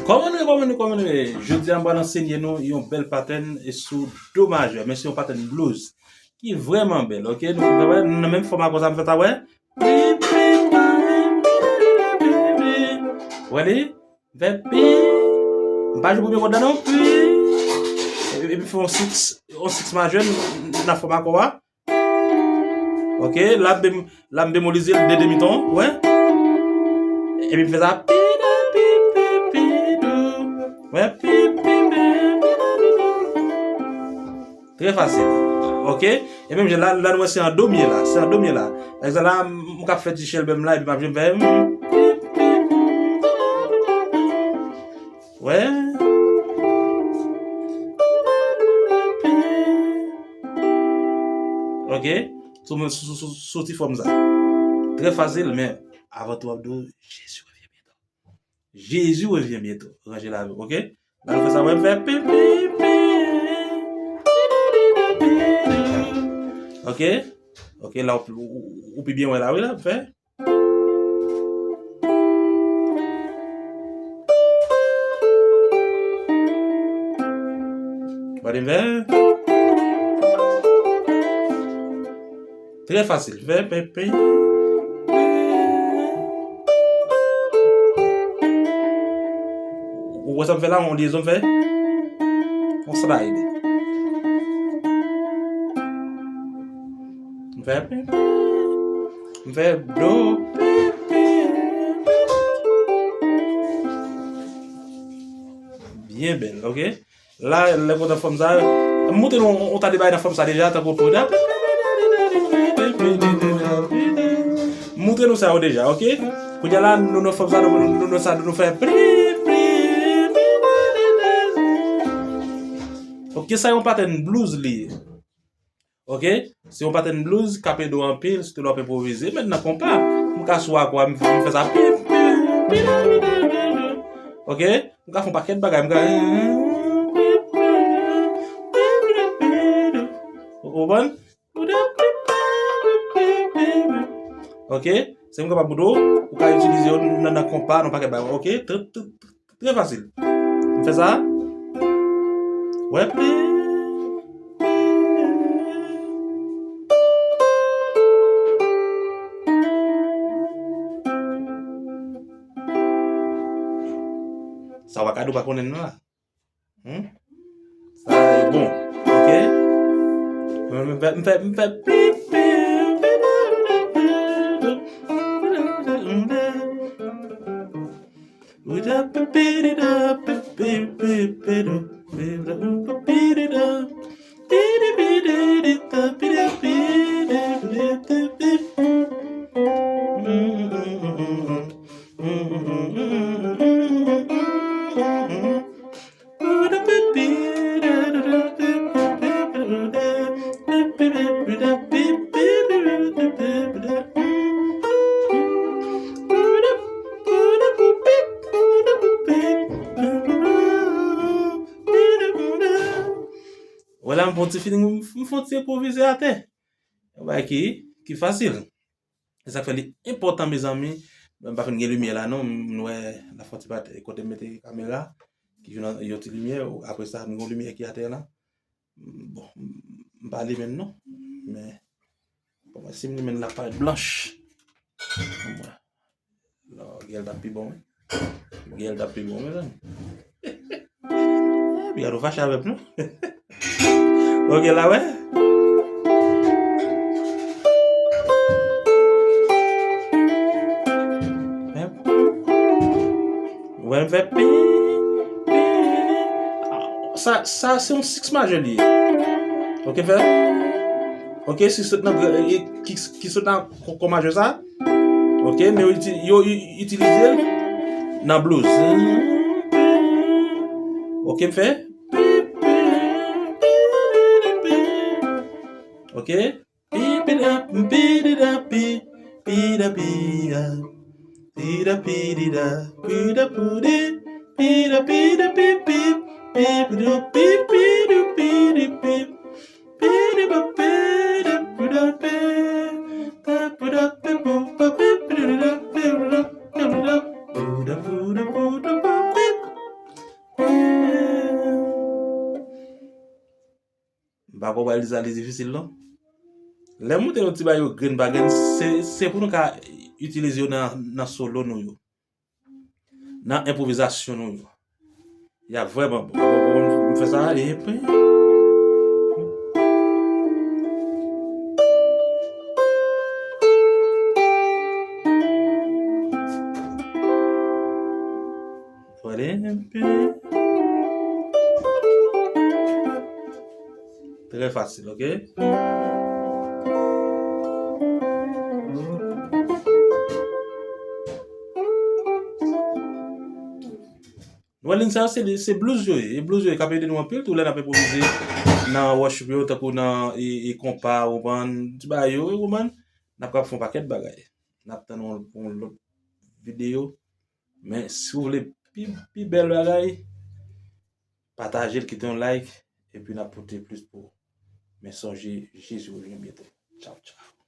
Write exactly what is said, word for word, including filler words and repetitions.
Kòman nou ye, kòman nou ye, kòman nou ye? Jodi a, m pral ansenye nou yon bèl patèn e sou do majè, men se yon patèn blues ki vrèman bèl, oke? Nou, nou, nou, nan menm fòma konsa, m fè sa, wè. Pi, pi, pi, pi, pi, pi, pi. Wè li? M fè pi. M pa jwe premye kòd la, non. Pi. Epi, epi fè yon six, yon six majè nan fòma kò a. Ok, la, bem, la m bemolize l de demi ton, wè. Epi m fè sa, pi, da, pi, pi, pi, do. Wè, pi, pi, pi, pi, do, do, do. Trè fasil. Ok? E menm jan la, la nou wè se an do m ye la, se an do m ye la. Egzanp la, m, m k ap fè ti chèlbè m la, epi m ap jwe, m fè, mm, pi, pi, pi. Wè. Ok? Sou, sou, sou, sou ti fòm sa. Trè fasil, men avan tou, w ap di, Jezi revyen byento. Jezi revyen byento. Ranje lavi w, ok? La, nou fè sa, wè, m fè pi, pi, pi. Ok? Ok, la, ou, ou, ou pi byen wè la, wi, la, m fè. Gade m fè. Trè fasil. Fè, fè, fè. Ou wè sa m fè la, yon lyezon m fè? Yon slide. M fè, m fè do. Byen bèl, ok? La, lè kontan fòm sa, m montre nou yon ta de bagay nan fòm sa deja, tankou pou. M montre nou sa yo deja, ok? Kounye a la, nou nan fòm sa, nou, nou, nou sa, nou fè pri, pri, pri. Ok, sa yon patèn blues li ye. Ok? Se yon patèn blues k ap ede w anpil, sitou lè w ap enpwovize. Menm nan konpa, m ka sou akò a, m, m fè sa. Pi, pi, pi, pi, pi, pi, pi. Ok? M ka fè yon pakèt bagay, m ka. Ou konprann? Ok? Se m kapab bout ou, ou ka itilize yo nan, nan konpa, nan pakèt bagay. Ok? Trè, trè, Trè fasil. M fè sa. Wè pli. Sa w pa ka di w pa konnen l non la. Hmm? Sa e bon. Ok? M fè, m fè, m fè. Wè la, m fè yon ti feeling, m fè yon ti enpwovize atè. Yon bagay ki, ki fasil. E sa k fè li enpòtan, mezanmi. M pa fin gen limyè la, non. M wè la fè yon ti pati kote m mete kamera, ki jwenn yon ti limyè. Apre sa, m gen yon limyè ki atè la. Bon, m pa limen l non. Men, bon, si m limen l, l ap parèt blanch. Bon, mwen. Non, gèl t ap pi bon, wi. Gèl t ap pi bon, mezanmi. Epi gade w fache avè m, non? Ok, la, wè. Wè, m fè pi, pi. Sa, sa, se yon six majè li ye. Ok, fè. Ok, si sot nan, e, ki, ki sot nan kò, kò majè sa. Ok, men yo iti-, yo i-, itilize l nan blues. Ok, m fè. Ok. Pi, pi, da, pi, pi, da, pi, pi, da, pi, da. Pi, da, pi, di, da. Pi, da, pu, di. Pi, da, pi, da, pi, pi. Pi, pi, du, pi, pi, du, pi, di, pi. Pi, di, ba, pi, da, pu, da, pi. Pa, pu, da, pi, pu, pa, pi, pi, di, da, pi, da, pi, da. Pu, da, pu, da, pu, da, pa, pi. Pa konprann li sa li difisil non. Lè m montre nou ti bagay yo grenn pa grenn, se, se pou nou ka itilize yo nan, nan solo nou yo. Nan enpwovizasyon nou yo. Y ap vrèman bon. M fè sa, epi. Pale enpe. Trè fasil, ok? Nou wè liy sa yo, se, se blues yo ye. E blues yo ye k ap ede nou anpil tou lè n ap enpwovize nan worship yo, tankou nan e, e konpa, ou konprann, ti bagay yo, ou konprann? N ap kapab fè yon pakèt bagay. N ap tann yon, yon lòt videyo. Men si w vle pi, pi bèl bagay, pataje l, kite yon like, epi n ap pote plis pou ou. Men sonje, Jezi revyen byento. Tchaw, tchaw.